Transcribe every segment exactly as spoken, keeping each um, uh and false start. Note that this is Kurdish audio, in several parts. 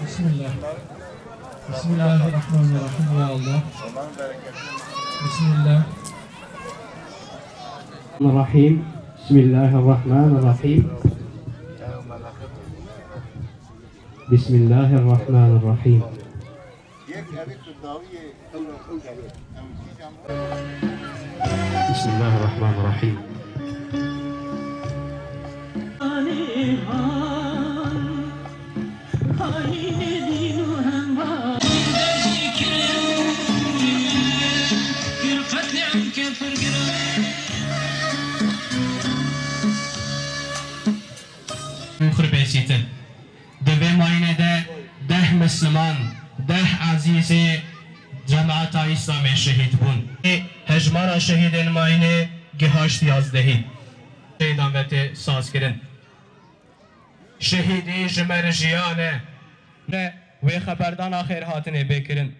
Bismillah. Bismillahirrahmanirrahim, ya Allah. Bismillah. Rahim. Bismillahirrahmanirrahim. Bismillahirrahmanirrahim. Bismillahirrahmanirrahim. Xurbêsîtin. Di vê mayînê de deh misliman, deh ezîzê cemaeta Îslamê şehîd bûn. Hejmara şehîdên mayînê gihaşt yazdehî. Şehîdan ve tê sazkirin. Şehîdî ji me re jiyan e. Re wê xeberdana xêrhatinê bê kirin.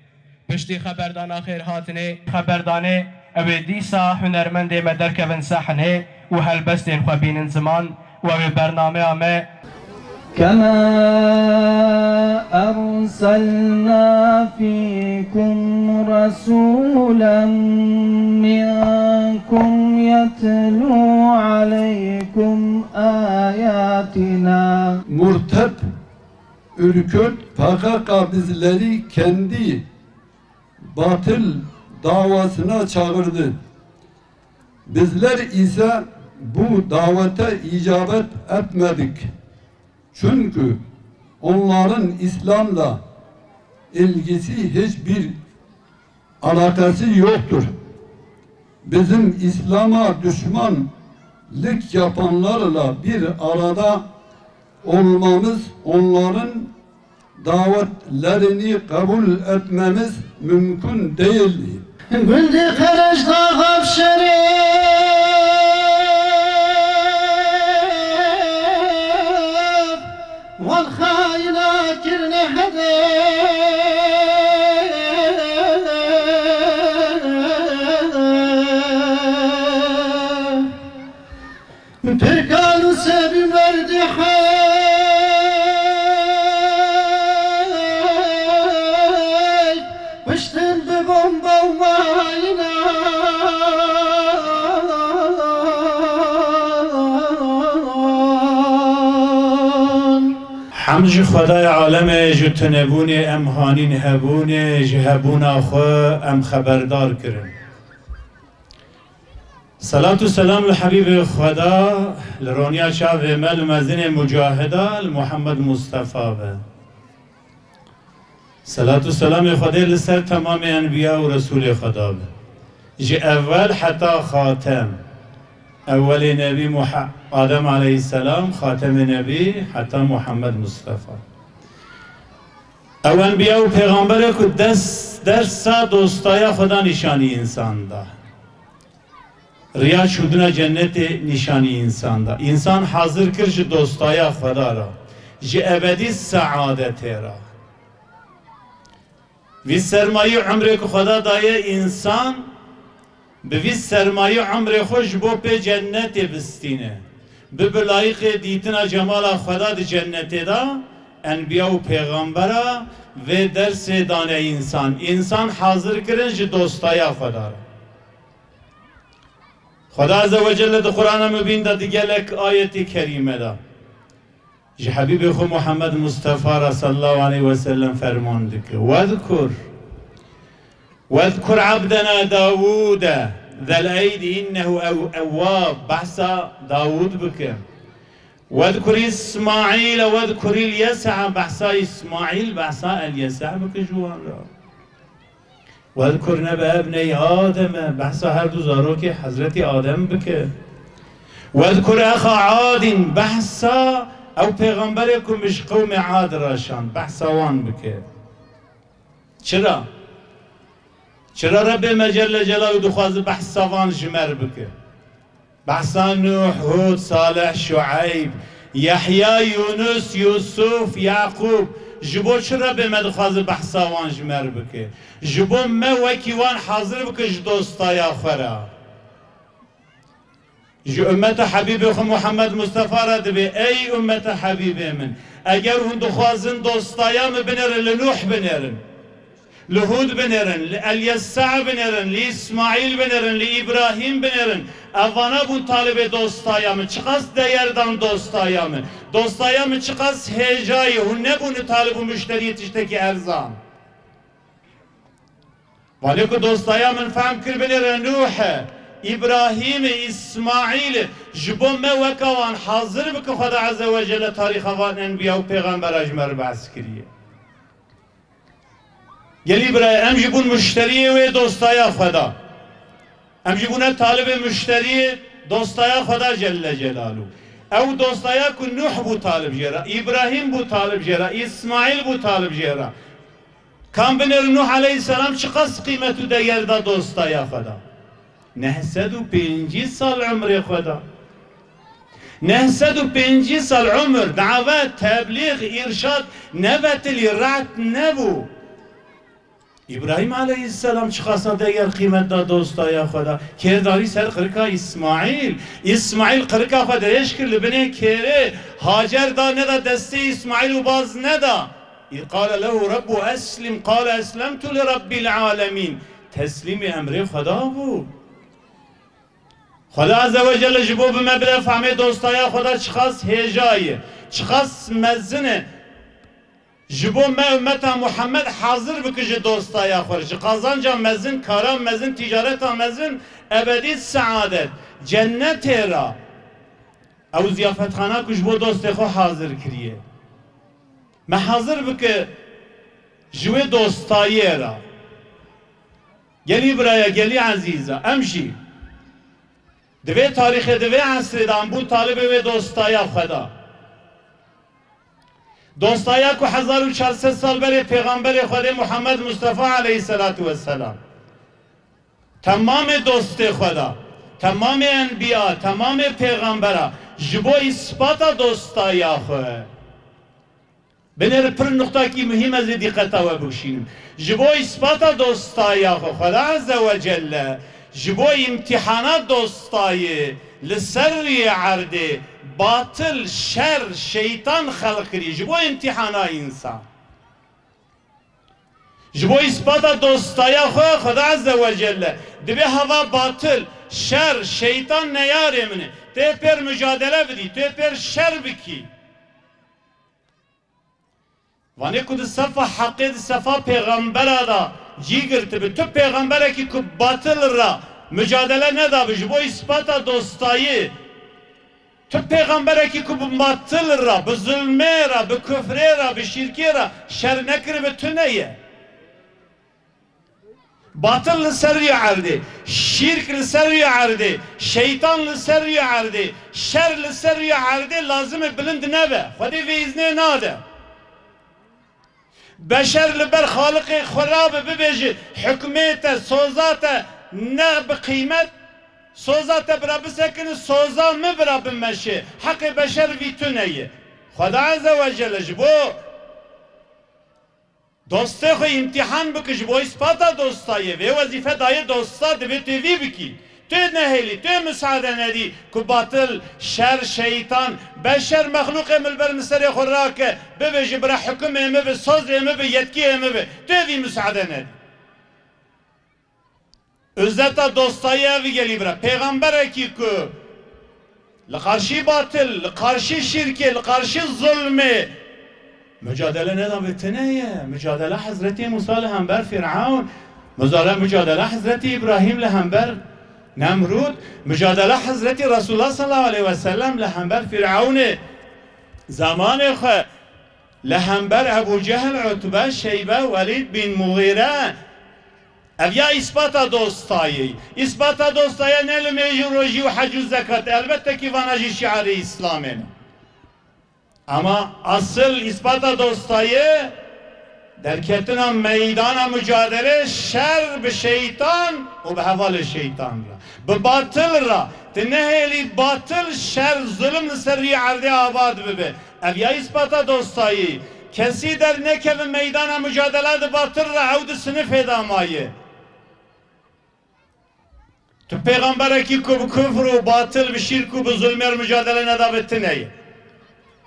Piştî xeberdana xêrhatinê, xeberdanê ew ê dîsa hunermendê me derkevin sehnê û helbestên xwe bînin ziman û ew ê bernameya me كما أرسلنا فيكم رسولا منكم يتلو عليكم آياتنا. Murted, ürküt, P K K bizleri kendi batıl davasına çağırdı. Bizler ise bu davete icabet etmedik. Çünkü onların İslam'la ilgisi, hiçbir alakası yoktur. Bizim İslam'a düşmanlık yapanlarla bir arada olmamız, onların davetlerini kabul etmemiz mümkün değildi. Gundê Qerejdaxa bi şeref, wan xayîna kirine hedef. Pirkan û sebî merdî heyf, kuştin bi bomba û mayînan. Hem ji Xwedayê alemê, ji tunebûnê em hanîn hebûnê, ji hebûna xwe em xeberdar kirin. Selat û selam li Hebîbê Xweda, li roniya çavê me, li mezinê mucahida, li Muhammed Mustefa be. Selat û selamê Xwedê li ser temamê enbiya û Resûlê Xweda be. Ji ewel heta xatem. Ewelê Nebî Muha-, Adem aleyhisselam, xatemê Nebî heta Muhammed Mustefa. Ew enbiya û pêxamberê ku des-, dersa dostaya Xweda nîşanî însan da. Riya çûdina cennetê nîşanî însan da. Însan hazir kir ji dostaya Xweda re, ji ebedî seadetê re. Vî sermayî umrê ku Xweda daye însan, bi vî sermayî umrê xwe ji bo pê cennetê bistîne. Bibe layîqê dîtina cemala Xweda di cennetê de, enbiya û pêxambera vê dersê dane însan. Însan hazir kirin ji dostaya Xweda re. Xweda Azze ve Celle di Qur'ana Mubîn de di gelek ayetê kerîme de ji Habîbê xwe Muhammed Mustefa re sallallahu aleyhi ve sellem ferman dike. Wezkur, wezkur abdena Dawûde zel eydi innehu ew-, ewwab. Behsa Dawûd bike. Wezkur İsmaîl, wezkur İlyesa. Behsa İsmaîl, behsa Elyesa bike ji wan re. Wezkur nebe ebney Ademe, behsa her du zarokê Hezretî Adem bike. Wezkur exa Adin, behsa ew pêxemberê ku min ji qewmê Ad re şand, behsa wan bike. Çira? Çira Rebbê me Celle Celaluhu dixwaze behsa van ji me re bike? Behsa Nuh, Hud, Salih, Şueyb, Yehya, Yunus, Yusuf, Yaqub. Ji bo çi Rebbê me dixwaze behsa wan ji me re bike? Ji bo me wekî wan hazir bike ji dostaya xwe re. Ji ummeta Habîbê xwe Muhammed Mustefa re dibê, ey ummeta Habîbê min, eger hûn dixwazin dostaya min binêrin, li Nuh binêrin. Li Hûd binêrin, li Elyesa binêrin, li Îsmaîl binêrin, li Îbrahîm binêrin. Evana bûn talibê dostaya min. Çiqas deyer dan dostaya min. Dostaya min çiqas hêja ye. Hûn nebûne talib û muşteriyê tiştekî erzan. Vanê ku dostaya min fehm kir binêre Nûh e, Îbrahîm e, Îsmaîl e. Ji bo me weka wan hazir bike, Xweda Azze ve Celle tarîxa van enbiya û pêxembera ji me re behs kiriye. Gelî birayê, em jî bûn muşteriyê wê dostaya Xweda. Em jî bûne talibê muşteriyê dostaya Xweda Celle Celaluhu. Ew dostaya ku Nuh bû talib jê re, Îbrahîm bû talib jê re, Îsmaîl bû talib jê re. Kam binêr Nuh aleyhisselam çiqas qîmet û deger da dostaya Xweda. Neh sed û pêncî sal umrê xwe da. Neh sed û pêncî sal umr, davet, teblîx, îrşad nevetilî, reht nebû. Îbrahîm aleyhisselam çiqasa deger qîmet da dostaya xwe da. Kêr darî ser qirika Îsmaîl. Îsmaîl qirika xwe dirêj kir li binê kêrê. Hacer da neda destê Îsmaîl û baz neda. Îz qale lehu Rebbu eslim, qale eslemtu li Rebbil alemîn. Teslîmî emrê Xweda bû. Xweda Azze ve Celle ji bo bi me bide fehmê dostaya Xweda çiqas hêja ye, çiqas mezin e. Ji bo me ummeta Muhammed hazir bike ji dostaya xwe, ji qazanca mezin, kara mezin, ticareta mezin, ebedî seadet, cennetê ra. Ew ziyafetxana ku ji bo dostê xwe hazir kiriye. Me hazir bike ji wê dostayê re. Gelî biraya, gelî ezîza, em jî di vê tarîxê, di vê esrê de em bûn talibê wê dostaya xwe da. Dostaya ku hezar û çar sed sal berê Pêxemberê Xwedê Muhammed Mustafa aleyhisselatu vesselam. Temamê dostê xwe da, temamê enbiya, temamê pêxembera ji bo îspata dostaya xwe. Binêr pir nuqtakî muhîm ez ê dîqeta we bikişînim. Ji bo îspata dostaya xwe, Xweda Azze ve Celle ji bo îmtîhana dostayê li ser rûyê erdê batil, şer, şeytan xelq kirî. Ji bo îmtîhana însan. Ji bo îspata dostaya xwe, Xweda Azze ve Celle dibê hava batil, şer, şeytan neyarê min e. Tê pêr mujadele bidî, tê pêr şer bikî. Vanê ku di sefa heqê, di sefa pêxembera de cî girtibi, tu pêxemberekî ku batil ra Mucadele nedabe ji bo îspata dostayî. Tu pêxemberekî ku bi batil re, bi zulmê re, bi kufrê re, bi şîrkê re şer nekiribe, tune ye. Batil li ser rûyê erdê, şîrk li ser rûyê erdê, şeytan li ser rûyê erdê, şer li ser rûyê erdê lazim e bilind nebe. Xwedê vê îznê nade. Beşer li ber Xaliqê xwe rabe, bibêje, hukmê te, soza te ne bi qîmet, soza te bira bisekine, soza min bira bimeşe. Heqê beşer vî tune ye. Xweda Azze ve Celle ji bo dostê xwe îmtîhan bike, ji bo îspata dostayê. Vê wezîfe daye dosta, divê tu vî bikî. Tu nehêlî, tu musade nedî ku batil, şer, şeytan, beşer, mexlûqê min li ber min serê xwe rake, bibêje, bira, hukimê min bi, sozê min bi, yetkiyê min bi. Tu vî musade nedî. Uzeta dostayê ev gelî, bira. Pêxemberekî ku li qarşî batil, li qarşî şîrkê, li qarşî zulmê mucadele nedabe, tune ye. Mucadele Hezretî Musa li hember Fîrewn, muzare-, mucadele Hezretî Îbrahîm li hember Nemrûd, mucadele Hezretî Resulullah sallallahu aleyhi ve sellem li hember Fîrewnê, zamanê xwe li hember Ebû Cehl, Utbe, Şeybe, Welîd bin Muxîre. Ev ya îspata dostayê. Îspata dostayê ne li mêj û rojî û hec û zekat. Elbette ki vana jî şiarê Îslamê ne. Ama asil îspata dostayê derketina meydana mucadelê şer bi şeytan û bi hevalê şeytan re. Bi batil re. Tu nehêlî batil, şer, zulm li ser rûyê erdê abad bibe. Ev ya îspata dostayî. Kesî dernekeve meydana mucadele di batir re, ew di sinifê de maye. Tu pêxemberekî ku bi kufr û batil, bi şîrk û bi zulmê re mucadele nedabe, tune ye.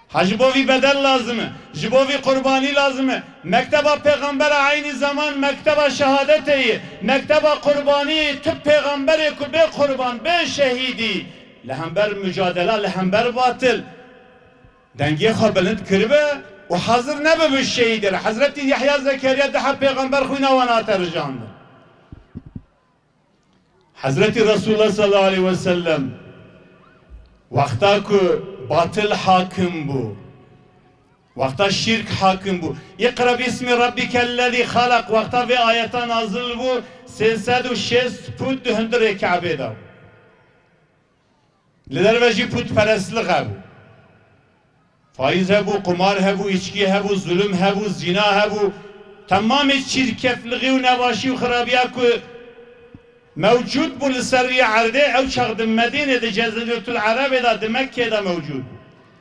Ha ji bo vî bedel lazim e, ji bo vî qurbanî lazim e. Mekteba pêxembera eynî zeman mekteba şehadetê ye, mekteba qurbanî, tu pêxemberê ku bê qurban, bê şehîdî, li hember mucadela, li hember batil. Dengê xwe bilind kiribe û hazir nebe bi şehîdê re. Hezretî Yehya Zekeriya diha pêxember xwîna wan hate rijandin. Hezretî Resulullah sallallahu aleyhi ve sellem wexta ku batil hakim bû, wexta şîrk hakim bû, "Iqra bismi rabbikellezî halak", wexta vê ayeta nazil bû, sê sed û şêst pût di hundirê Kebê de bû. Li derve jî pûtperestlik hebû. Faîz hebû, qumar hebû, îçkî hebû, zulm hebû, zîna hebû. Temamê çîrkeflixî û nebaşî û xirabiya ku mewcûd bû li ser rûyê erdê, ew çax di Medînê, di Cezîretul Erebê de, di Mekkê de mewcûd bû.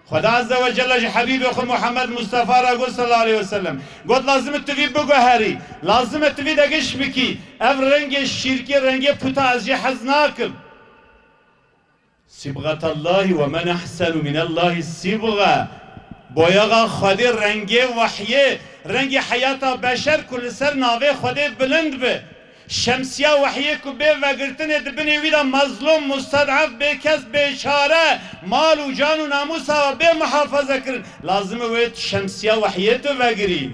Xweda Azze ve Celle ji Hebîbê xwe Muhammed Mustafa re got, sallallahu aleyhi ve sellem, got, "Lazim e tu vî biguherî, lazim e tu vî de giş bikî. Ev rengê şîrkê, rengê puta ez jê hez nakim." Sibgatallahi ve men ehsenu minallahi sibga. Boyaxa Xwedê, rengê wehyê, rengê heyata beşer ku li ser navê Xwedê bilind be. Şemsiya wehyê ku bê vegirtinê di binê wî de mezlûm, musted'ef, bêkes, bêçare, mal û can û namûsa we bê muhafaze kirin. Lazim e wê şemsiya wehyê tu vegirî.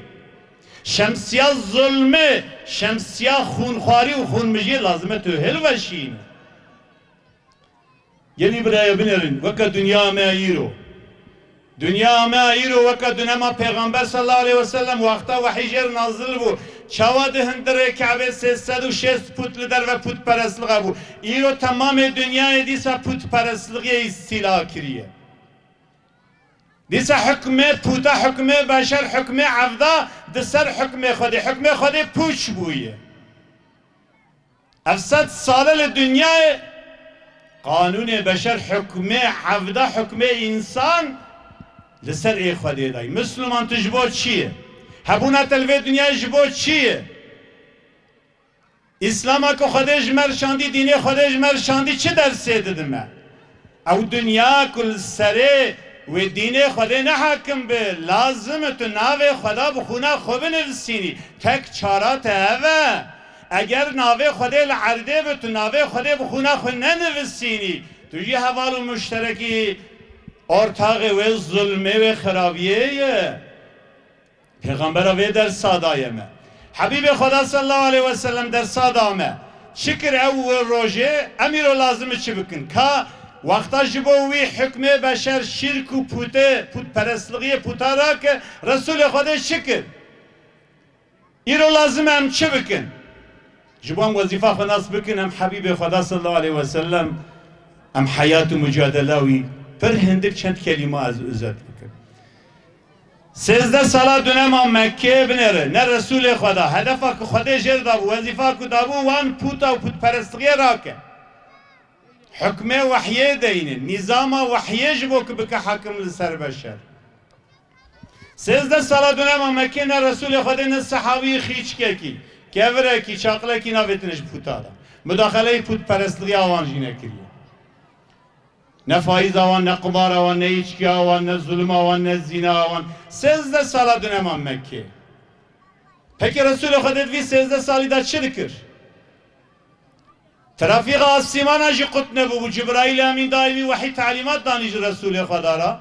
Şemsiya zulmê, şemsiya xûnxwarî û xûnmijiyê lazim e tu hilveşînî. Gelî biraya binêrin, weke dinya me îro. Dinya me îro weke dunema Pêxember sallallahu aleyhi ve sellem wexta wehî jêr nazil bû. Çawa di hundirê Kebê sê sed û şêst pût li derve pûtperestlik hebû. Îro temamê dinyayê dîsa pûtperestligê îstîla kiriye. Dîsa hukmê puta, hukmê beşer, hukmê evda di ser hukmê Xwedê. Hukmê Xwedê pûç bûye. Ev sed sale li dinyayê qanûnê beşer, hukmê evda, hukmê însan li ser ê Xwedê dayî. Misliman, tu ji bo çi yê? Hebûna te li vê dinyayê ji bo çi ye? Îslama ku Xwedê ji me re şandî, dînê Xwedê ji me re şandî, çi dersê dide me? Ew dinya ku li serê wê dînê Xwedê ne hakim be, lazim e tu navê Xweda bi xûna xwe binivisînî. Tek çara te ev e. Eger navê Xwedê li erdê be, tu navê Xwedê bi xûna xwe nenivisînî, tu jî heval û muşterekî, ortaxê wê zulmê, wê xirabiyê ye. Pêxembera vê dersa daye me. Hebîbê Xweda sallallahu aleyhi ve sellem dersa da me. Çi kir ew rojê, em îro lazim e çi bikin? Ka wexta ji bo wî hukmê beşer şirk û pûtê, pûtperestligiyê pûta rake, Resûlê Xwedê çi kir? Îro lazim e em çi bikin? Ji bo em wezîfa xwe nas bikin, em Habîbê Xweda sallallahu aleyhi ve sellem, em heyat û mucadela wî, pir hindik çend kelîma ez uzet bikim. Sêzdeh sala dunema Mekkeyê binêre, ne Resûlê Xweda, hedefa ku Xwedê jêr dabû, wezîfa ku dabû, wan pûta û pûtperestiyê rake. Hukmê wehyê deyne, nîzama wehyê ji bo ku bike hakim li ser beşer. Sêzdeh sala dunema Mekkeyê ne Resûlê Xwedê, ne sehabî, xîçkekî, kevirekî, çaqilekî navêtine ji pûta de. Mudaxeleyê pûtperestliya wan jî nekiriye. Ne faiza wan, ne qumara wan, ne îçkiya wan, ne zulma wan, ne zîna wan. Sêzdeh sala dunema Mekkê. Peki Resûlê Xwedê di vî sêzdeh salî de çi dikir? Trafîqa asîmana jî qut nebûbû. Cibraîl Emîn daîmî wehî talîmat danî ji Resûlê Xweda re.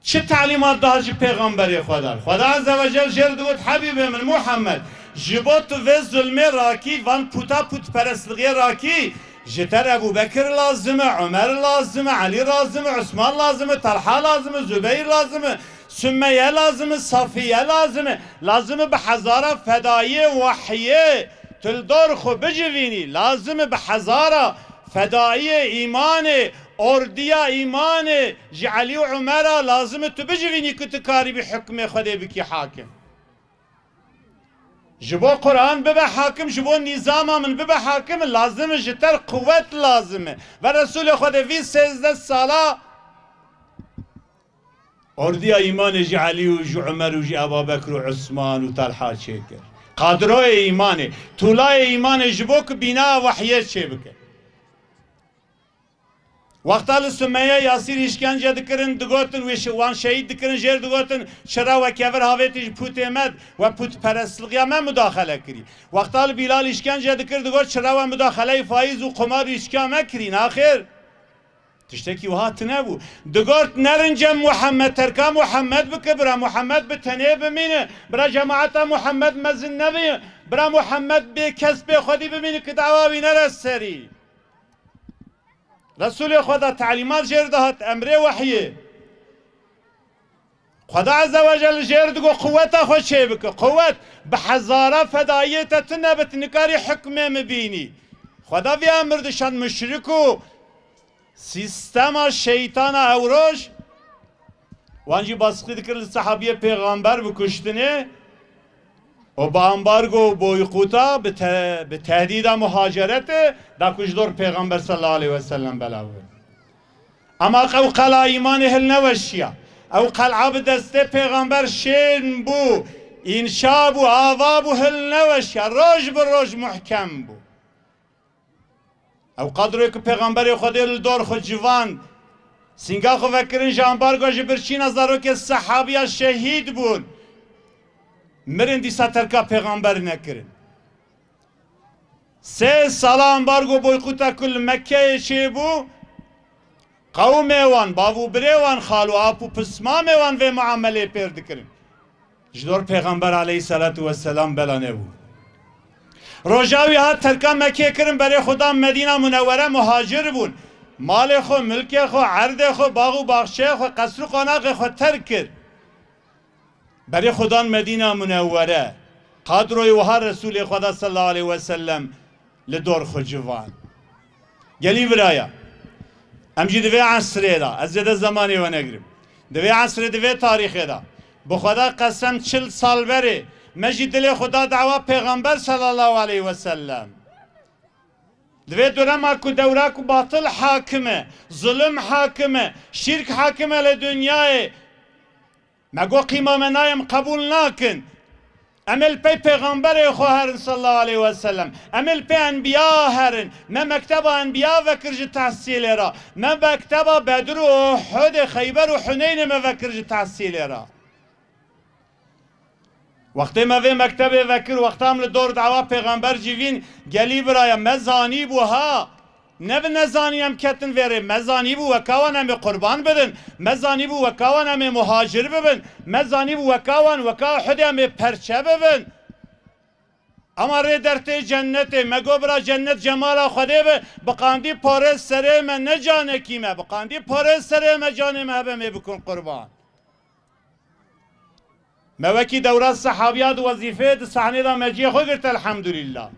Çi talîmat da ji pêxemberê Xweda? Xweda Azze ve Cel jêr digot, Hebîbê min Muhammed, ji bo tu vê zulmê rakî, van puta putperestligê rakî, ji te re Ebû Bekir lazim e, Omer lazim e, Elî lazim e, Osman lazim e, Talha lazim e, Zubeyr lazim e, Sumeye lazim e, Safiye lazim e. Lazim e bi hezara fedayê wehyê tu li dor xwe bicivînî. Lazim e bi hezara fedayê îmanê, ordiya îmanê ji Elî û Umera lazim e tu bicivînî ku tu karîbî hukmê Xwedê bikî hakim. Ji bo Quran bibe hakim, ji bo nîzama min bibe hakim, lazim e ji te re quwet lazim e. Ve Resûlê Xwedê vî sêzdeh sala ordiya îmanê ji Elî û ji Umer û ji Ebabekir û Usman û Talha çêkir. Kadroyê îmanê, tûlayê îmanê ji bo ku bîna wehyê çêbike. Wexta li Sumeyê Yasîr îşkence dikirin, digotin, wê şi-, wan şehîd dikirin, jêr digotin, çira we kevir havêtî ji pûtê me, we pûtperestligiya me mudaxele kirî. Wexta li Bîlal îşkence dikir, digot, çira we mudaxeleyê faiz û qumar û îçkiya me kirî? Naxêr. Tiştekî wiha tune bû. Digot, nerin cem Muhammed, terka Muhammed bike, bira Muhammed bi tenê bimîne, bira cemaeta Muhammed mezin nebî, bira Muhammed bê kes bê xwedî bimîne ki dawa wî nere serî. Resûlê Xweda talîmat jêr dihat, emrê wehyê. Xweda Azze ve Celle jêr digo, quweta xwe çêbike. Quwet bi hezara fedayiyê te tune bit, nikarî hukmê min bînî. Xweda vî emir dişand muşrik û sîstema şeytana ew roj. Wan jî baskî dikir li sehabiyê pêxamber bikuştinê. û bi ambargo û boykota, bi te-, bi tehdîda muhaceretê da ku ji dor Pêxember sallallahu aleyhi ve sellem belav bin. Ama ew qela îmanê hilneweşiya. Ew qel'a bi destê Pêxember şên bû, înşa bû, ava bû, hilneweşiya. Roj bi roj muhkem bû. Ew qadroyê ku Pêxemberê Xwedê li dor xwe civand, sînga xwe vekirin ji ambargo, ji birçîna zarokê sehabiya şehîd bûn. Mirin dîsa terka Pêxember nekirin. Sê sala ambargo boykota ku li Mekkeyê çêbû, qewmê wan, bav û birê wan, xal û ap û pismamê wan vê muamelê pêr dikirin. Ji dor Pêxember aleyhisselatu vesselam bela nebû. Roja wî hat terka Mekkê kirin, berê xwe dan Medîna Munewwere, muhacir bûn. Malê xwe, milkê xwe, erdê xwe, bax û baxçeyê xwe, qesr û qonaxê xwe terk kir. Berê xwe dan Medîna Munewwere. Qadroyê wiha Resûlê Xweda sallallahu aleyhi ve sellem li dor xwe civan. Gelî biraya, em jî di vê esrê de, ez zêde zemanê we negirim, di vê esrê, di vê tarîxê de, bi Xweda qesem, çil sal berê, me jî dilê xwe da dawa Pêxember sallallahu aleyhi ve sellem. Di vê dönem a ku dewra ku batil hakim e, zulm hakim e, şîrk hakim e li dinyayê, me got, qîma me nayê, em qebûl nakin. Em ê li pey pêxemberê xwe herin sallallahu aleyhi ve sellem. Em ê li pey enbiya herin. Me mekteba enbiya vekir ji tehsîlê re. Me mekteba Bedir û Uhudê, Xeyber û Huneynê me vekir ji tehsîlê re. Wextê me vê mektebê vekir, wexta em li dor dawa pêxember civîn, gelî biraya, me zanîbû ha. Ne bi nezanî em ketin vê rê. Me zanîbû weka wan em ê qurban bidin. Me zanîbû weka wan em ê muhacir bibin. Me zanîbû weka wan weka Uhudê em ê perçe bibin. Ama rê dertê cennetê, me got bira cennet cemala Xwedê be, bi qandî parê serê me ne canekî me, bi qandî parê serê me canê me hebe mê bikun qurban. Me wekî dewra sehabiya di wezîfeyê di sahnê de me cihê xwe girt elhamdulillah.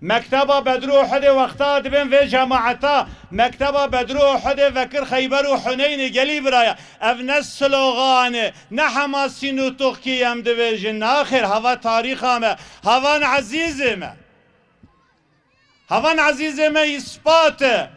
Mekteba Bedr û Uhudê wexta dibên vê cemaeta, Mekteba Bedr û Uhudê vekir Xeyber û Huneynê gelî biraya. Ev ne slogan e, ne Hemasî nûtûqkî em dibêjin. Naxêr, hava tarîxa me, havan ezîzê me. Havan ezîzê me îspat e.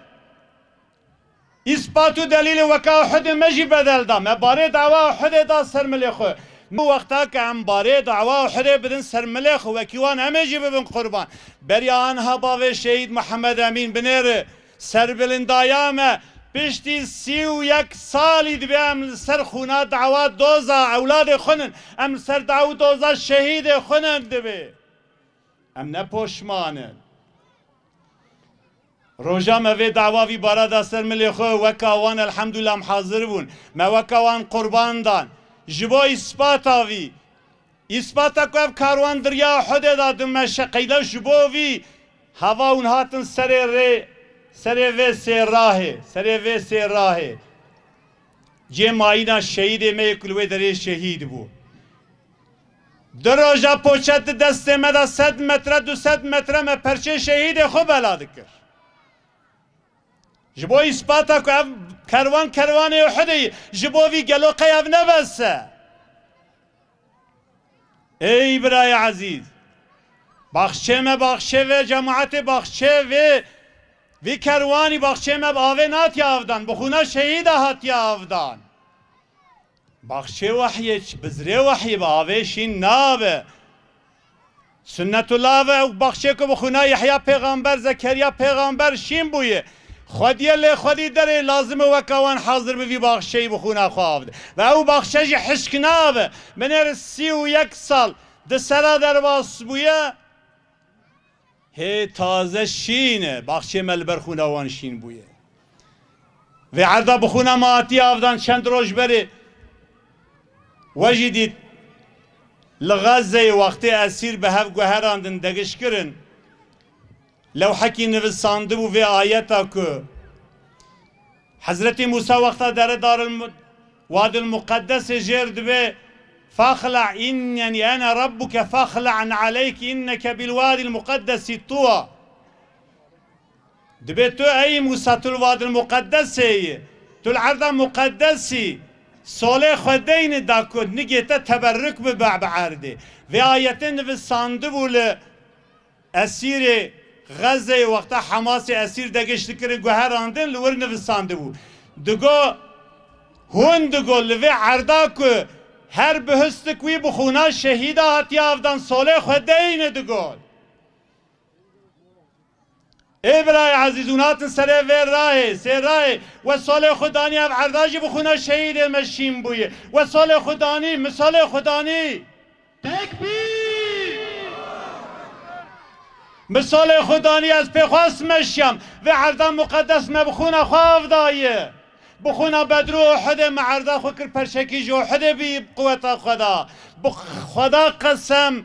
Îspat û delîlê weka Uhudê me jî bedel da. Me barê dawa Uhudê da ser milê xwe. Wexta ke em barê dawa Uhudê bidin ser milê xwe, wekî wan em ê jî bibin qurban. Beriya anha bavê şehîd Mihemed Emîn binêre serbilindaya me. Piştî sî û yek salî dibe em li ser xûna dawa doza ewladê xwe nin. Em li ser dawa doza şehîdê xwe nin dibe. Em ne poşman in. Roja me vê dawa vî bara da ser milê xwe, weka wan elhamdulillah em hazir bûn. Me weka wan qurban dan. Ji bo îspata vî, îspata ku ev karwan diriya Uhudê da di meşe qeyda ji bo vî hava hûn hatin serê rê, serê vê sê rahê, serê vê sê rahê. Cê mayîna şehîdê me yê ku li wê derê şehîd bû. Du roja poçet di destê me de sed metre, du sed metre me perçê şehîdê xwe bela dikir. Ji bo îspata ku ev kerwan kerwanê Uhudê ye, ji bo vî gelo qey ev ne bes e? Ey birayê ezîz, baxçê me, baxçê vê cemaetê, baxçê vê, vî kerwanî, baxçê me bi avê natiye avdan, bi xûna şehîda hatiye avdan. Baxçê wehyê, bizrê wehyê bi avê şîn nabe. Sunnetullah ve ew baxçê ku bi xûna Yehya pêxamber, Zekeriya pêxamber şîn bûye. Xwediyê lê xwedî derê lazim e weka wan hazir bi vî baxçeyî bi xûna xwe av de. Ve ew baxçe jî hişk nabe. Binêre sî û yek sal di sera derbas bûye. Hê taze şîn e, baxçê me li ber xûna wan şîn bûye. Vê erda bi xûna me hatiye avdan çend roj berê. We jî dît, li Xezzeyê wextê esîr bi hev guherandin, degiş kirin. Lewhekî nivisandibû vê ayeta ku Hezretî Mûsa wexta dere Daril Mu-, Wadil Muqeddesê jêr dibe, "Faxla' in-, yani ene Rabbuke faxla' na'leyke inneke bil wadil muqeddesi tuwa." Dibe tu ey Mûsa, tu li Wadil Muqeddesê yî, tu li erda muqeddesî, solê xwe deyne da ku nigê te teberruk bibe bi erdê. Vê ayetê nivisandibû li Esîrê Xezzeyê wexta Hamasê esîr degiş dikirin guherandin, li wir nivisandibû. Digo, hûn digo li vê erda ku her bihistik wî bi xûna şehîda hatiye avdan, solê xwe deyne digo. Ê birayê ezîz, hûn hatin serê vê rahê, sê rahê, we solê xwe danî ev erda jî bi xûna şehîdê me şîn bûye. We solê xwe danî, min solê xwe danî. Tekbîr! Misalê Xudanî ez pê xwest meşiyam. Vê erda muqedes me bi xûna xwe av daye. Bi xûna Bedr û Uhudê me erda xwe kir perçekî ji Uhudê bî quweta xwe da. Bi Xweda qesem,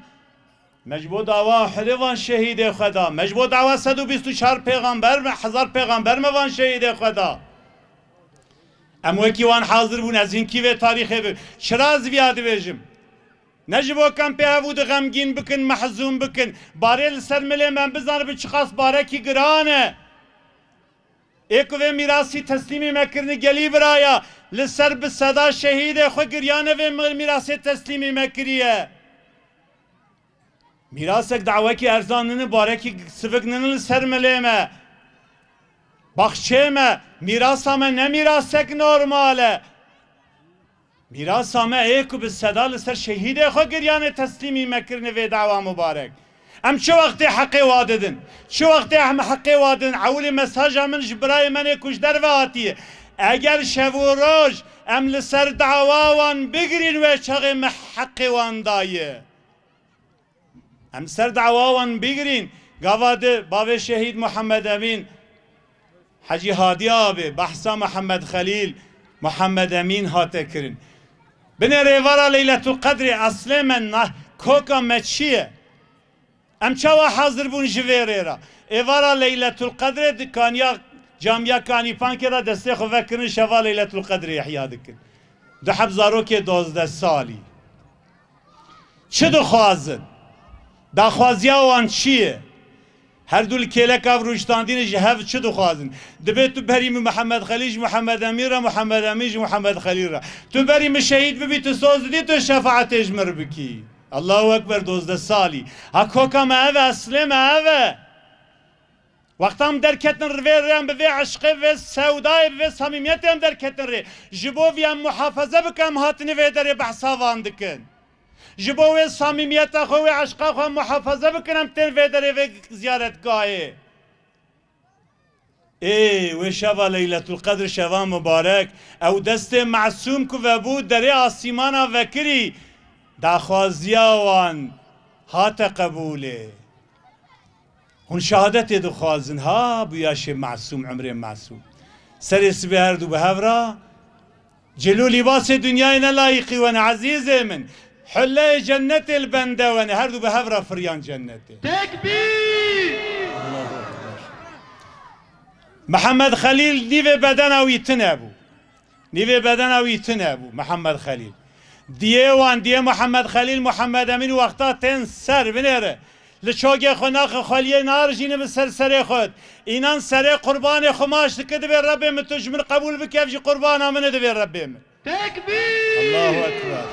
me ji bo dawa Uhudê van şehîdê xwe da. Me ji bo dawa sed û bîst û çar pêxamber me, hezar pêxamber me van şehîdê xwe da. Em wekî wan hazir bûn, ez hinkî vê tarîxê bim. Çira ez viya dibêjim? Ne ji bo ku em pê hev û di xemgîn bikin, mehzûn bikin. Barê li ser milê me, em bizanibin çiqas barekî giran e. Ê ku vê mîrasî teslîmî me kirinî gelî biraya, li ser bi seda şehîdê xwe giriyane vê mi-, mîrasê teslîmî me kiriye. Mîrasek dawekî erzan nini, barekî sivik nini li ser milê me. Baxçê me, mîrasa me ne mîrasek normal e. Mîrasa me ê ku bi seda li ser şehîdê xwe giriyane teslîmî me kirine vê dawa mubarek. Em çi wextê heqê wa didin? Çi wextê em heqê wa didin? Ewilî mesaja min ji birayê me nê ku ji derve hatiye. Eger şev û roj em li ser dawa wan bigirîn, wê çaxê me heqê wan daye. Em ser dawa wan bigirîn, gava di bavê şehîd Muhammed Emîn, Hecî Hadî Abê, behsa Muhammed Xelîl, Muhammed Emîn hate kirin. Binê rêvara Leyletul Qedrê eslê me na-, koka me çi ye? Em çawa hazir bûn ji vê rê re? Êvara Leyletul Qedrê di kaniya camiya Kanîpankê re destê xwe vekirin, şeva Leyletul Qedrê ihya dikin. Du heb zarokê dozdeh salî. Çi dixwazin? Daxwaziya wan çi ye? Her du li kêleka rûştandinê ji hev çi dixwazin? Dibê tu berî min Mihemed Xelîl ji Mihemed Emîn re, Mihemed Emîn ji Mihemed Xelîl re. Tu berî min şehîd bibî, tu soz didî, tu şefaetê ji min re bikî. Allahu Ekber, dozdeh salî. Ha koka me ev e, eslê me ev e. Wexta em derketin vê rê, em bi vê eşqê, bi vê sewdayê, bi vê samîmiyetê em derketin rê. Ji bo vî em muhafaze bikin, em hatine vê derê behsa van dikin. Ji bo wê samîmiyeta xwe, wê eşqa xwe muhafaze bikin, em tên vê derê, vê ziyaretgahê. Ê, wê şeva Leyletul Qedr, şeva mubarek, ew destê mesûm ku vebû derê asîmana vekirî, daxwaziya wan hate qebûlê. Hûn şehadetê dixwazin, ha, bû yaşê mesûm, umrê mesûm. Serê sibê her du bi hev re, cil û lîbasê dinyayê ne layîqî we ne, ezîzê min. Hulleyê cennetê li bende we ne, her du bi hev re firiyan cennetê. Tekbîr! Mihemed Xelîl nîvê bedena wî tune bû. Nîvê bedena wî tune bû, Mihemed Xelîl. Diyê wan, diyê Mihemed Xelîl, Mihemed Emîn wexta tên ser binêre. Li çogê xwe naxe xweliyê narijîne bi ser serê xwe. Înan serê qurbanê xwe maç dike, dibê Rebbê min tu ji min qebûl bike, ev jî qurbana min e, dibê Rebbê min. Tekbîr! Allahu Ekber.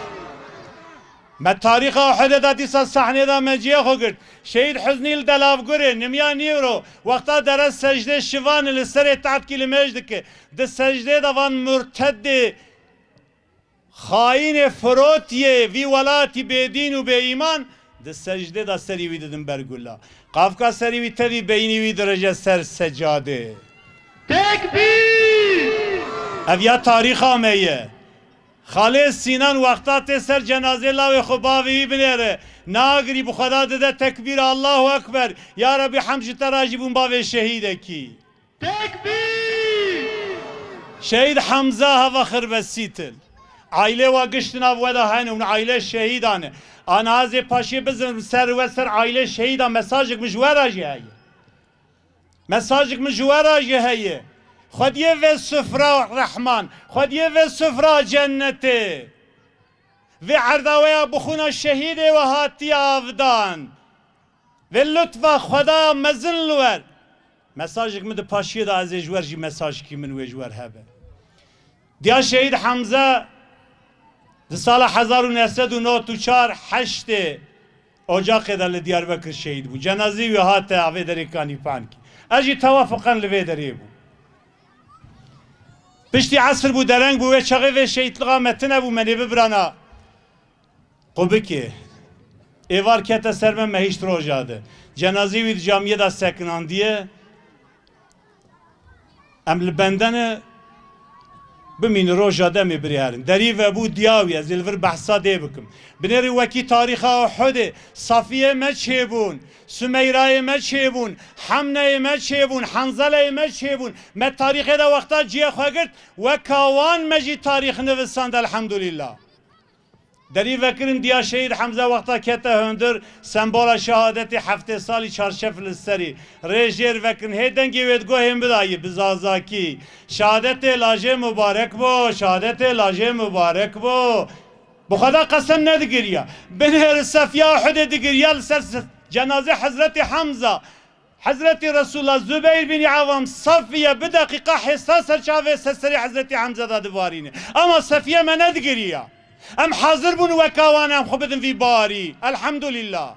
Me tarîxa Uhudê de dîsa sahnê de me cihê xwe girt. Şehîd Huznî li Delavgurê, nimiya nîro, wexta dere secdê şivan li serê tatkî li mêj dike. Di secdê de van murtedê, xayînê firotiyê vî welatî bêdîn û bêîman, di secdê de serî wî didin ber gula. Qavka serî wî tevî, beynî wî dirije ser secadê. Tekbîr! Ev ya tarîxa me ye. Xalê Sînan wexta tê ser cenazê lawê xwe bavê wî binêre, nagirî bi Xweda dide tekbîr, Allahu Ekber. Ya Rebî, hem ji te razî bûm bavê şehîdekî. Tekbîr! Şehîd Hemza heva xirbesîtil. Aîlê wa gişt nav we de hene, hûn aîlê şehîdan e. Ana ez ê paşê bizim ser we ser aîlê şehîdan mesajek min ji we re jî heye. Mesajek min ji we re jî heye. Xwediyê vê sifra rehman, xwediyê vê sifra cennetê. Vê erda we ya bi xûna şehîdê we hatiye avdan. Vê lutfa Xweda mezin li wer. Mesajek min di paşiyê de ez ê ji wer jî mesajekî min wê ji wer hebe. Diya Şehîd Hemze di sala hezar û neh sed û nod û çar heştê Ocaqê de li Diyarbekir şehîd bû. Cenazî wî hate avê derê Kanîpankî. Ez jî tewafiqen li vê derê bû. Piştî esr bû, dereng bû, wê çaxê vê şehîdlixa me tine bû, me nê bibirana Qubikê. Êvar kete ser me, me hişt roja de. Cenazî wî di camiyê de sekinandiye. Em li bendene bimînin, roja demê birê herin. Derî vebû diya wî, ez ê li vir behsa dê bikim. Binêrî wekî tarîxa Uhudê, Safiyê me çêbûn, Sumeyrayê me çêbûn, Hemneyê me çêbûn, Henzeleyê me çêbûn. Me tarîxê de wexta cihê xwe girt, weka wan me jî tarîx nivisand, elhemdulîllah. Derî vekirin diya Şehîd Hemze wexta kete hundir, sembola şehadetê heftê salî çarşef li serî. Rê jêr vekirin, hê dengê wê digo hê min bidayî, bi zazakî. Şehadetê lajê mubarek bo, şehadetê lajê mubarek bo. Bi Xweda qesem nedigiriya. Binêre Sefiya Uhudê digiriya li ser se-, cenazê Hezretî Hemza. Hezretî Resulullah, Zubeyr bin Awam, Safiye bi deqîqa hêsa ser çavê ser serê Hezretî Hemze de dibarîne. Ama Safiye me nedigiriya. Em hazir bûn weka wan em xwe bidin vî barî. Elhemdulillah.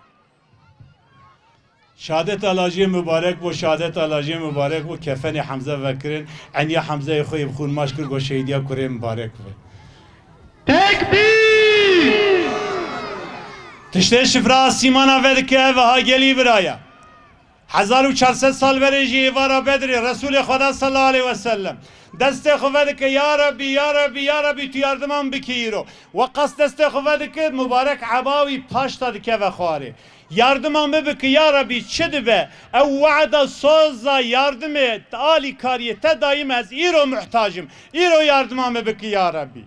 Şehadeta lajê mubarek bo, şehadeta lajê mubarek bo, kefenê Hemze vekirin, eniya Hemzeyê xwe yê bi xûn maç kir, got şehîdiya kurê mubarek be. Tekbîr! Tiştê şifra asîmana vedike, ev ha gelî biraya. Hezar û çar sed sal berê jî êvara Bedrê, Resûlê Xweda sallallahu aleyhi ve sellem destê xwe vedike, ya Rebî, ya Rebî, ya Rebî, tu yardiman bikî îro. Weqas destê xwe vedike, mubarek eba wî paşta dikeve xwarê. Yardiman min bike, ya Rebî, çi dibe? Ew we'da soza yardimê, alîkariyê te dayî me, ez îro muhtac im. Îro yardiman min bike, ya Rebî.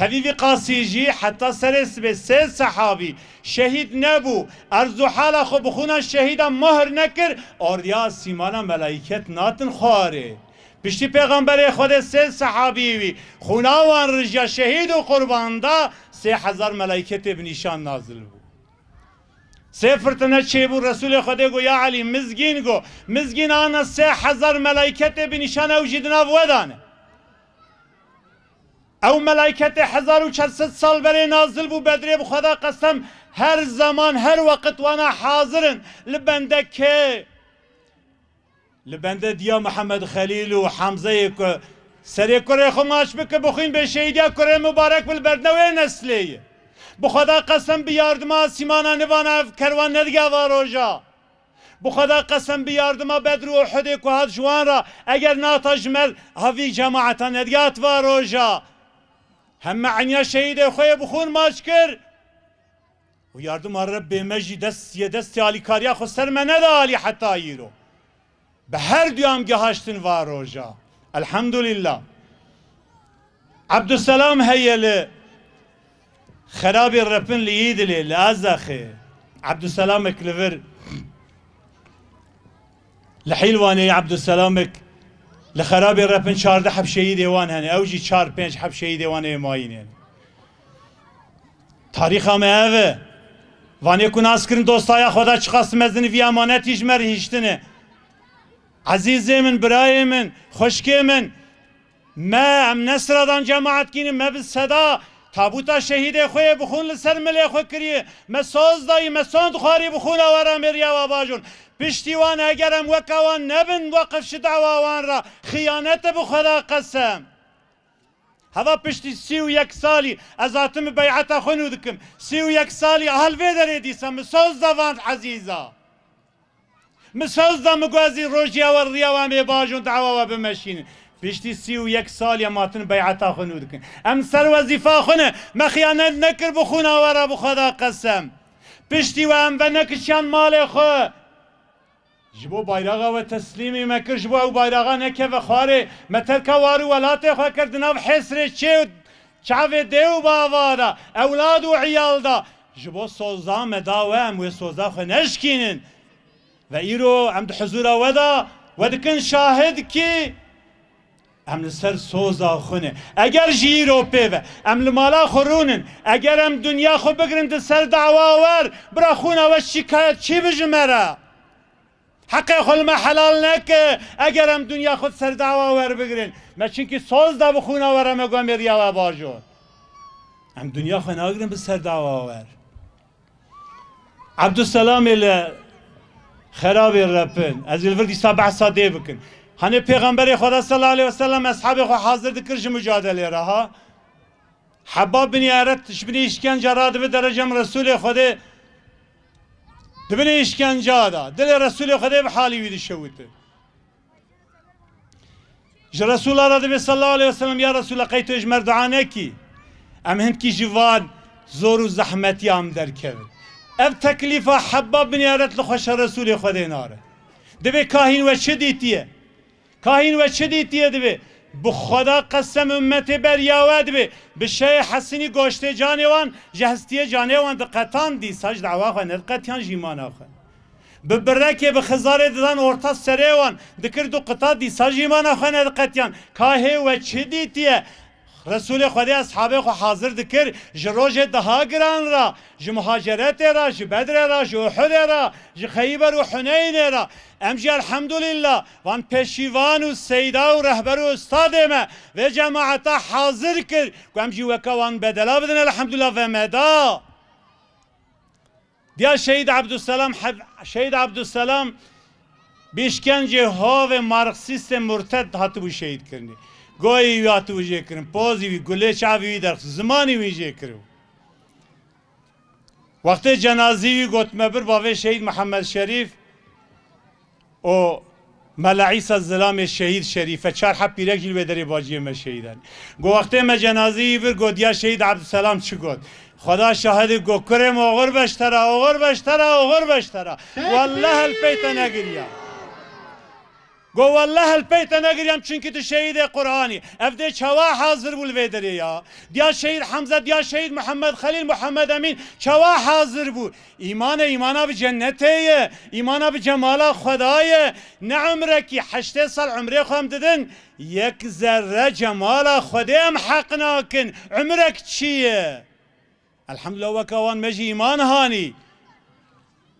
Tevî vî qasî jî heta serê sibê sê sehabî şehîd nebû. Erz û hala xwe bi xûna şehîda mohr nekir, ardiya asîmana melayket natin xwarê. Piştî Pêxemberê Xwedê sê sehabî wî xûna wan rijiya şehîd û qurban da, sê hezar melayketê bi nîşan nazil bû. Sê firtine çêbû, Resûlê Xwedê got, "Ya Elî, mizgîn," got, "mizgîn ana sê hezar melayketê bi nîşan ew jî di nav we de ne." Ew melayketê hezar û çar sed sal berê nazil bû, Bedrê bi Xweda qesem, her zeman, her weqit wana hazir in. Li bende kê? Li bende diya Mihemed Xelîl û Hemzeyê ku serê kurê xwe maç bike, bixwîn bê şehîdiya kurê mibarek bi li berdine wê neslê ye. Bi Xweda qesem bi yardima asîmana nivana ev kerwan nedige va roja. Bi Xweda qesem bi yardima Bedr û Uhudê ku hat ji wan re, eger nata ji me, ha vî cemaeta nedihat va roja. Heme eniya şehîdê xwe yê bi xûn maç kir. Û yardima Rebbê me jî dest yê destê alîkariya xwe ser me neda alî heta îro. Bi her duyan gihaştin va roja. Elhamdulillah. Ebdulselam heye li Xerabê Repin li Îdilê, li Azaxê. Ebdulselamek li vir, li Hîlwanê ye Ebdulselamek, li Xerabê Repin çardeh heb şehîdê wan hene. Ew jî çar pênc heb şehîdê wan ê mayînê ne. Tarîxa me ev e. Vanê ku nas kirin dostaya Xweda çiqas mezin, vî emanetî ji me re hiştine. Ezîzê min, birayê min, xwişkê min, me, em ne siradan cemaet kînin, me bi seda tabûta şehîdê xwe yê bi xûn li ser milê xwe kiriye. Me soz dayî, me sond xwarî bi xûna we re mêriya we bajon. Piştî wan eger em weka wan nebin, weqif ji dawa wan re xiyanet e bi Xweda qesem. Heva piştî sî û yek salî ez hatim beyeta xwe nû dikim. Sî û yek salî hal vê derê dîsa min soz da van ezîza. Min soz da, min got ez ê rojî ew riya wan bê bajon dawa we bimeşînin. Piştî sî û yek salî em hatin beyeta xwe nû dikin. Em ser wezîfa xwe ne. Me xiyanet nekir bi xûna we re bi Xweda qesem. Piştî we em venekişiyan malê xwe. Ji bo bayraxa we teslîmî me kir, ji bo ew bayraxa nekeve xwarê, me terka war û welatê xwe kir, di nav hêsrê çê û çavê dê û bava de, ewlad û îyal de. Ji bo soza me da we, em wê soza xwe neşkînin. Ve îro em di huzûra we de, we dikin şahid kî Em li ser soza xwe ne. Eger ji îro pê ve em li mala xwe rûnin, eger em dinya xwe bigirin di ser dawa wer, bira xûna we şikayet çi bi ji me re? Heqê xwe li me helal neke, eger em dinya xwe di ser dawa wer bigirin. Me çinkî soz da bi xûna we re me got em ê riya we bajon. Em dinya xwe nagirin bi ser dawa wer. Ebdulselamê li Xerabê Repin, ez ê li vir dîsa behsa dê bikin. Hanê Pêxemberê Xweda sallallahu aleyhi ve sellem eshabê xwe hazir dikir ji mucadelê re ha. Hebbab bin Eret ji binî îşkence radibe derecem Resûlê Xwedê di binê îşkence de. Dilê Resûlê Xwedê bi halî wî dişewite. Ji Resûla re dibê sallallahu aleyhi ve sellem, "Ya Resûla, qey tu ji me re dua nekî? Em hindkî ji van zor û zehmetiya em derkevin." Ev teklîfa Hebbab bin Eret li xweşa Resûlê Xwedê nare. Dibê kahîn we çi dîtiye? Kahîn we çi dîtiye dibê? Bi Xweda qesem ummetê beriya we dibê. Bi şeyê Hesinî goştê canê wan, ji hestiyê canê wan diqetan dîsa ji dawa xwe nediqetiyan ji îmana xwe. Bi birekê, bi xizarê didan orta serê wan, dikir du qita dîsa jî îmana xwe nediqetiyan. Ka hê we çi dîtiye? Resûlê Xwedê eshabê xwe hazir dikir, ji rojê daha giran re, ji muhaceretê re, ji Bedrê re, ji Uhudê re, ji Xeyber û Huneynê re. Em jî elhemdulîllah, van pêşîvan û seyda û rehber û ustadê me vê cemaeta hazir kir, ku em jî weke wan bedela bidin, elhemdulîllah ve me da. Diya Şehîd Ebdulselam, Heb-, Şehîd Ebdulselam bi îşkencê hovê marksîstê murted hatibû şehîd kirinê. Goyê wî hatibû jê kirin, pozî wî, gulê çavî wî derxist, zimanî wî jê kiribû. Wextê cenazî wî gotme bir bavê Şehîd Mihemed Şerîf, O Mela Îsa Zilamê şehîd Şerîfe, çar heb pîrek jî li wê derê baciyê me şehîdan. Go wextê me cenazeyî vir, go diya şehîd Ebdulselam çi got? Xweda şahid e, go kurê me oxir beştera, oxir beştera, oxir beştera. Welleh el pey te negiriya. Go, welleh li pey te negiriyam, çunkî tu şehîdê Qur'anî. Ev dê çawa hazir bû li vê derê ya? Diya şehîd Hemze, diya şehîd Muhammed Xelîl, Muhammed Emîn çawa hazir bû? Îman e, îmana bi cennetê ye, îmana bi cemala Xweda ye. Ne umrekî, heştê sal umrê xwe em didin, yek zerre cemala Xwedê em heq nakin. Umrek çi ye? Elhamdulillah, weka wan me jî îman hanî.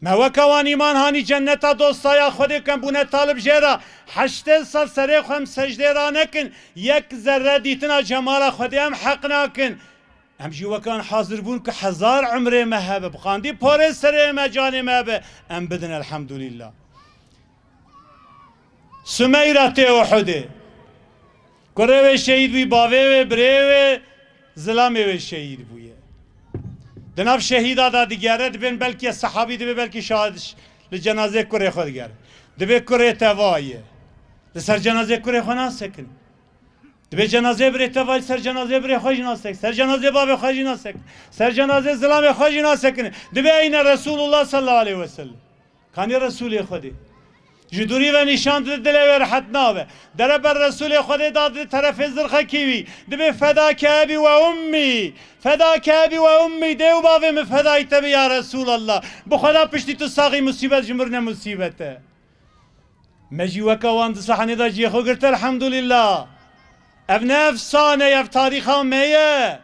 Me weka wan îman hanî, cenneta dostaya Xwedê kem bûne talib jê re. Heştê sal serê xwe em secdê ra nekin, yek zerre dîtina cemala Xwedê em heq nakin. Em jî weka wan hazir bûn ku hezar umrê me hebe, bi qandî porê serê me, canê me hebe, em bidin, elhamdulillah. Sumeyra tê Uhudê. Kurê wê şehîd bûyî, bavê wê, birê wê, zilamê wê şehîd bûye. Di nav şehîda da digere, dibên belkî sahabî, dibê belkî şahid li cenazê kurê xwe digere. Dibê kurê teva ye. Li ser cenazê kurê xwe nasekin. Dibê cenazê birê teva li ser cenazê birê xwe jî nasekin. Ser cenazê bavê xwe jî nasekin. Ser cenazê zilamê xwe jî nasekin. Dibê eyne Resulullah sallallahu aleyhi ve sellem. Kanî Resûlê Xwedê. Ji dûrî ve nîşan dide, dilê wê rehet nabe. Dere ber Resûlê Xwedê da di terefê zirxekî wî. Dibê fedake ebî we ummî. Fedake ebî we ummî. Dê û bavê min fedayî te bi ya Resûlallah. Bi Xweda piştî tu saxî, musîbet ji mir ne musîbet e. Me jî weka wan di sahnê de cihê xwe girte, elhamdulillah. Ev ne efsane ye, ev tarîxa me ye.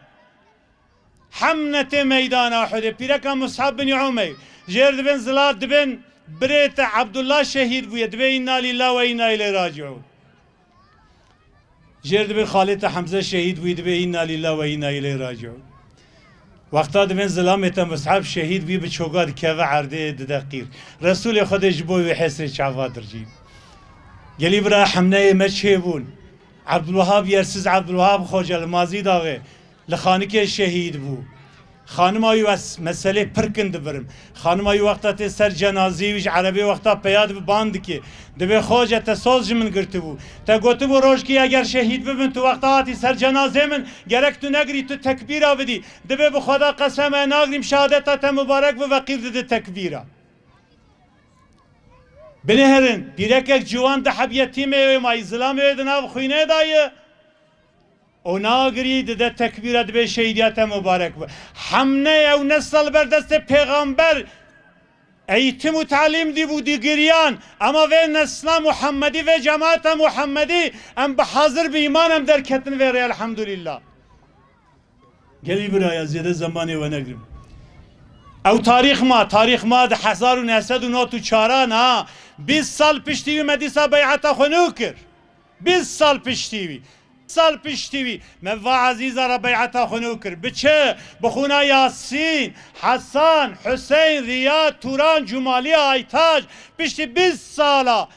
Hemne tê meydana Uhudê. Pîreka Mus'ab bin Umeyr. Jêr dibin zila, dibin birê te Abdullah şehîd bûye. Dibê inna lillah ve inna ileyh raciun. Jêr dibin xalê te Hemze şehîd bûye. Dibê inna lillah ve inna ileyh raciun. Wexta dibin zilamê te Mus'ab şehîd bûye, bi çoga dikeve erdê, dide qîr. Resûlê Xwedê ji bo wê hesrê çava dircîn. Gelî bira hemneyê me çêbûn. Abdulwehab Yersiz, Abdulwehab Xoca li Mazî Daxê. Li Xanikê şehîd bû. Xanima wî, ez meselê pir kin dibirim. Xanima wî wexta tê ser cenazeyê wî, ji erebê wexta peya dibe, ban dike. Dibê, Xoce, te soz ji min girtibû. Te gotibû rojkî eger şehîd bibim, tu wexta hatî ser cenazê min, gerek tu negirî, tu tekbîra bidî. Dibê, bi Xweda qesem e, nagirîm, şehadeta te mubarek bi, ve qîr dide tekbîra. Binêrin, pîrekek ciwan, di heb yetîmê wê mayî, zilamê wê di nav xwînê de ye. O nagirî, dide tekbîra, dibê şehîdiya te mubarek bi. Hemne ew nesl ber destê pêxember eğitim û talim dîbû, digiriyan. Ema vê nesla Muhammedî, vê cemaeta Muhammedî, em bi hazir bi îman em derketin vê rê, elhamdulillah. Gelî biraya, zêde zemanê we negirim. Ew tarîx ma, tarîx ma di hezar û neh sed û nod û çaran ha, bîst sal piştî wî me dîsa bey'eta xwe nû kir. Bîst sal piştî wî. Sal piştî wî me va ezîza re bey'eta xwe nû kir. Bi çi? Bi xûna Yasîn, Hesan, Huseyn, Riya, Turan, Cumali, Aytac. Piştî bîst sala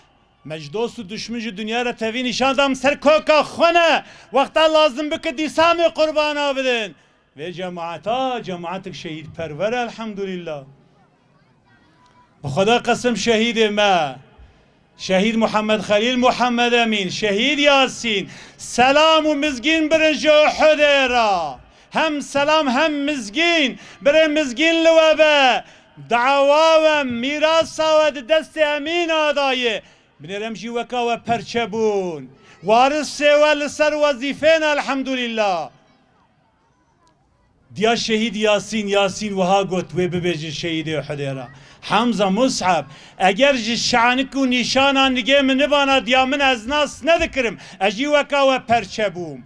me ji dost û duşmin ji dinya re tevî nîşan da, em ser koka xwe ne. Wexta lazim bike dîsa em ê qurbana bidin. Vê cemaeta, cemaatek şehîdperwer e, elhamdulillah. Bi Xweda qesem şehîdê me, şehîd Muhammed Xelîl, Muhammed Emîn, şehîd Yasîn, selam û mizgîn birin ji Uhudê re. Hem selam hem mizgîn, birê mizgîn li we be. Dawa we, mîrasa we di destê Emîna de ye. Binêr em jî weka we perçe bûn. Warisê we li ser wezîfê ne, elhamdulillah. Diya şehîd Yasîn, Yasîn wiha got, wê bibêjin şehîdê Uhudê re. Hamza, Mus'ab, eger ji şanik û nîşana nigê min nibana, diya min ez nas nedikirim. Ez jî weka we perçe bûm.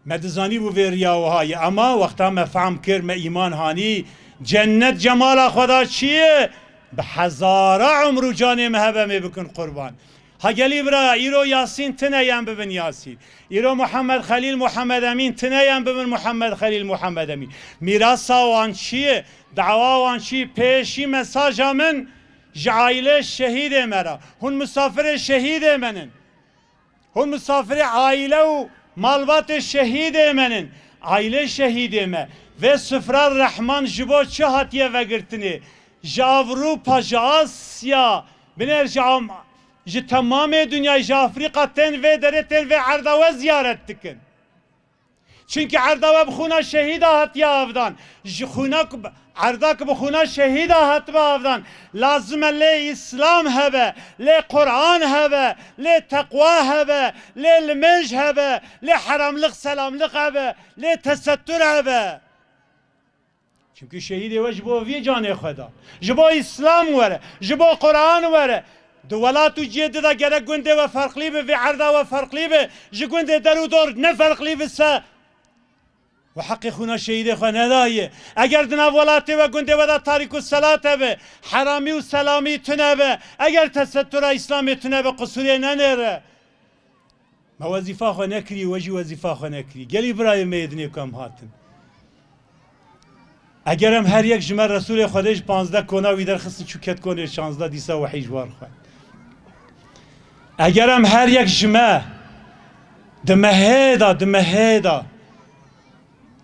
Me dizanîbû vê riya wiha ye, ema wexta me fehm kir, me îman hanî, cennet cemala xwe da çi ye? Bi hezara umr û canê me hebe em ê bikin qurban. Ha gelî biraya, îro Yasîn tine, yên bibin Yasîn. Îro Muhammed Xelîl, Muhammed Emîn tine, yên bibin Muhammed Xelîl, Muhammed Emîn. Mîrasa wan çi ye? Dawa wan çi ye? Pêşî mesaja min ji aîlê şehîdê me re. Hûn misafirê şehîdê me nin. Hûn misafirê aîle û malbatê şehîdê me nin. Aîlê şehîdê me. Vê sifra rehman ji bo çi hatiye vegirtinê? Ji Avrupa, ji Asya, binêr ji Am-, ji temamê dinyayê, ji Afrîka tên vê derê, tên vê erda we ziyaret dikin. Çimkî erda we bi xûna şehîda hatiye avdan. Ji xûna ku bi-, Erda ku bi xûna şehîda hatibe avdan, lazim e lê Îslam hebe, lê Quran hebe, lê teqwa hebe, lê limêj hebe, lê heramlik selamlik hebe, lê tesettur hebe. Çimkî şehîdê we ji bo vî canê xwe da. Ji bo Îslam were, ji bo Quran were. Di welat û cihê di de gerek gundê we ferqlî be, vê erda we ferqlî be, ji gundê der û dor ne ferqlî be se. We heqê xûna şehîdê xwe nedaye. Eger di nav welatê we gundê we de tarîk û selat hebe, heramî û selamî tune be, eger tesettura Îslamê tune be, qisûrê nenêre. Me wezîfa xwe nekirî, we jî wezîfa xwe nekirî. Gelî birayê me yê dinê ku em hatin. Eger em her yek ji me Resûlê Xwedê ji panzdeh kona wî derxistin çû ket konê şanzdeh dîsa wehî ji wan xwend. Eger em her yek ji me di mehê de, di mehê de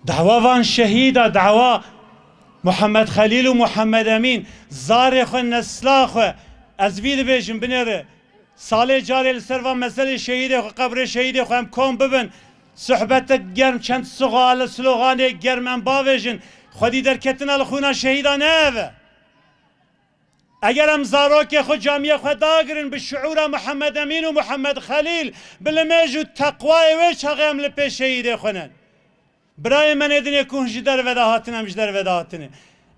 dawa van şehîda, dawa Muhammed Xelîl û Muhammed Emîn, zarê xwe, nesla xwe, ez vî dibêjim binêre. Salê carê li ser van mezelê şehîdê xwe, qebrê şehîdê xwe em kom bibin. Sohbetek germ, çend sixa-, sloganê germ em bavêjin. Xwedî derketina li xûna şehîda ne ev e. Eger em zarokê xwe, camiyê xwe dagirin bi şiûra Muhammed Emîn û Muhammed Xelîl, bi limêj û teqwayê wê çaxê em li pê şehîdê xwe nin. Birayê me nê dinê ku hûn ji derve de hatin, em ji derve de hatine.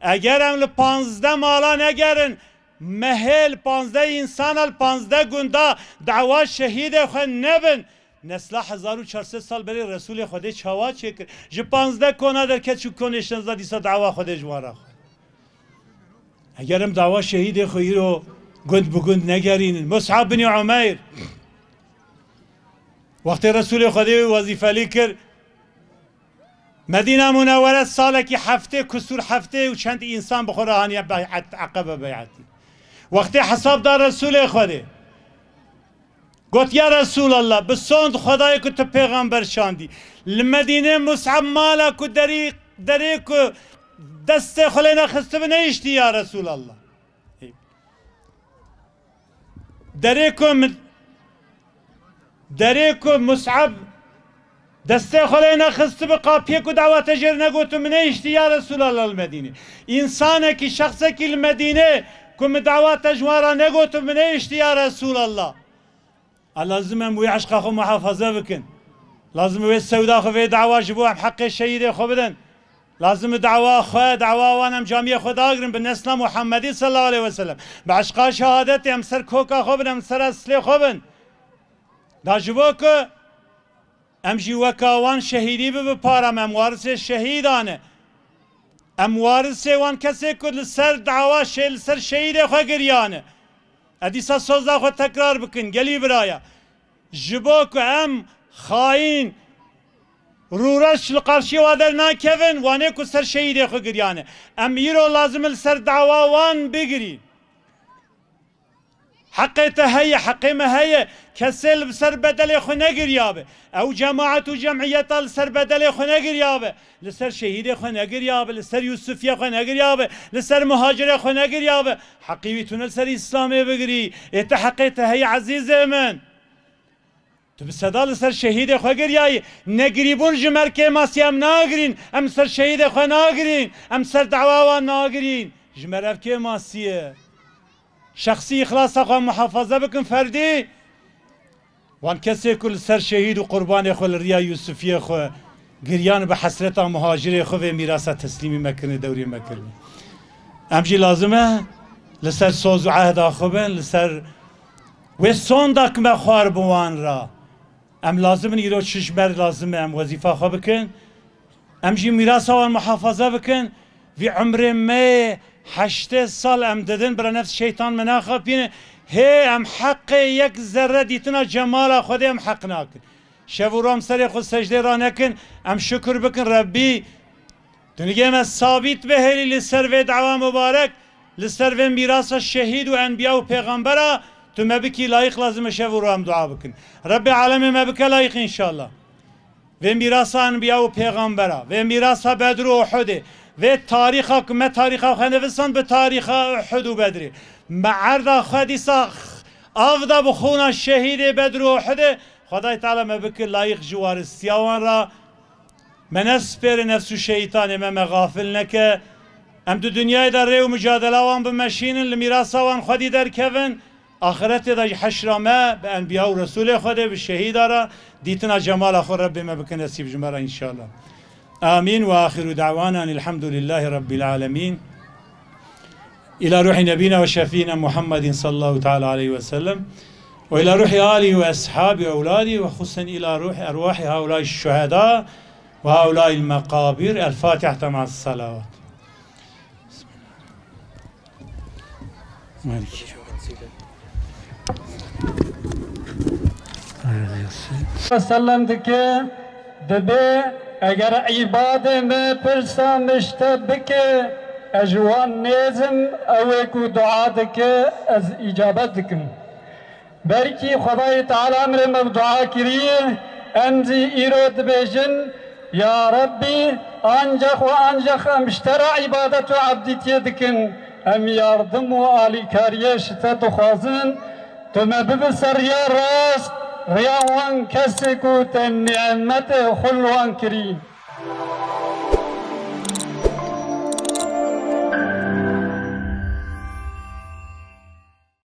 Eger em li panzdeh mala negerin, mehê li panzdeh însana, li panzdeh gunda dawa şehîdê xwe nebin, nesla hezar û çar sed sal berê Resûlê Xwedê çawa çêkir? Ji panzdeh kona derket çû konê şanzdeh dîsa dawa Xwedê ji wan re xwend. Eger em dawa şehîdê xwe îro gund bi gund negerînin. Mus'ab bin Umeyr, wextê Resûlê Xwedê wî wezîfelî kir, Medîna Munewwere salekî heftê kusûr, heftê û çend însan bi xwe re haniye bey'et, Eqebe bey'etî. Wextê hesab da Resûlê Xwedê, got, ya Resûlallah, bi sond Xwedayê ku tu pêxember şandî. Li Medînê Mus'ab mala ku derî, derê ku destê xwe lê nexistibû nehiştî ya Resûlallah. Derê ku min, derê ku Mus'ab destê xwe lê nexistibû, qapiyê ku dawa te jê re negotin, min nehiştî ya Resûlallah li Medînê. Însanekî, şexsekî li Medînê ku min dawa te ji wan re negotin, min nehiştî ya Resûlallah. A lazim em wê eşqa xwe muhafaza bikin. Lazim e wê sewda xwe, vê dawa ji bo em heqê şehîdê xwe bidin. Lazim e dawa xwe, dawa wan em camiyê xwe dagirin bi nesla Muhammedî sallallahu aleyhi ve sellem. Bi eşqa şehadetê em ser koka xwe bin, em ser eslê xwe bin. Da ji bo ku em jî weka wan şehîdî bibin para me, em warisê şehîdan e. Em warisê wan kesê ku li ser dawa şê-, li ser şehîdê xwe giriyane. Ez dîsa soza xwe tekrar bikin, gelî biraya. Ji bo ku em xayîn rûreş li qarşî wa dernakevin, wanê ku ser şehîdê xwe giriyane. Em îro lazim e li ser dawa wan bigirîn. Heqê te heye, heqê me heye. Kesê li ser bedelê xwe negiriyabe. Ew cemaet û cemiyeta li ser bedelê xwe negiriyabe. Li ser şehîdê xwe negiriyabe, li ser Yûsifiyê xwe negiriyabe, li ser muhacirê xwe negiriyabe. Heqî wî tune li ser Îslamê bigirî. Ê te heqê te heye ezîzê min. Tu bi seda li ser şehîdê xwe giriyayî. Negirîbûn ji me re kêmasî, em nagirîn. Em ser şehîdê xwe nagirîn. Em ser dawa wan nagirîn. Ji me re ev kêmasî ye. Şexsî îxlasa xwe muhafaza bikin, ferdî. Wan kesê ku li ser şehîd û qurbanê xwe li riya Yûsifiyê xwe giriyan, bi hesreta muhacirê xwe vê mîrasa teslîmî me kirine, dewrê me kirine. Em jî lazim e li ser soz û ehda xwe bin, li ser wê sonda ku me xwar bi wan re. Em lazim in îro çi ji me re lazim e, em wezîfa xwe bikin. Em jî mîrasa wan muhafaza bikin. Vî umrê me yê heştê sal em didin, bira nefs şeytan me naxapîne. Hê em heqê yek zerre dîtina cemala Xwedê em heq nakin. Şev û roj em serê xwe secdê ranekin, em şukir bikin Rebbî. Tu nigê me sabît bihêlî li ser vê dawa mubarek, li ser vê mîrasa şehîd û enbiya û pêxembera, tu me bikî layîq, lazim e şev û roj em dua bikin. Rebbê alemê me bike layîq înşallah. Vê mîrasa enbiya û pêxembera, vê mîrasa Bedr û Uhudê, vê tarîxa ku me tarîxa xwe nivisand bi tarîxa Uhud û Bedrê. Me erda xwe dîsa av da bi xûna şehîdê Bedr û Uhudê. Xwedayê Teala me bike layîq ji waristiya wan re. Me nespêre nefs û şeytanê me, me xafil neke. Em di dinyayê de rê û micadela wan bimeşînin, li mîrasa wan xwedî derkevin, axiretê de jî heşra me bi enbiya û Resûlê Xwedê, bi şehîda re dîtina cemala xwe Rebbê me bike nesîb ji me re înşallah. Amîn. Ve axiru da'wana enîl hemdulillahî rabbil alemîn. إلى روح نبينا وشفيعنا محمد صلى الله تعالى عليه وسلم، وإلى روح آله وأصحابه وأولاده، وخصوصا إلى روح أرواح هؤلاء الشهداء وهؤلاء المقابر. الفاتحة مع الصلوات. Ve sellem dike, dibe, eger îbadê me pirsa min ji te bike, ez ji wan nêzim, ew ê ku dua dike, ez îcabet dikim. Belkî Xwedayê Teala em rê me dua kiriye, em zî îro dibêjin, Ya Rebbî, ancax û ancax em ji te re îbadet û ebdîtiyê dikin, em yardim û alîkariyê ji te dixwazin, tu me bibe ser riya rast, riya wan kesê ku te nîmetê xwe li wan kirî.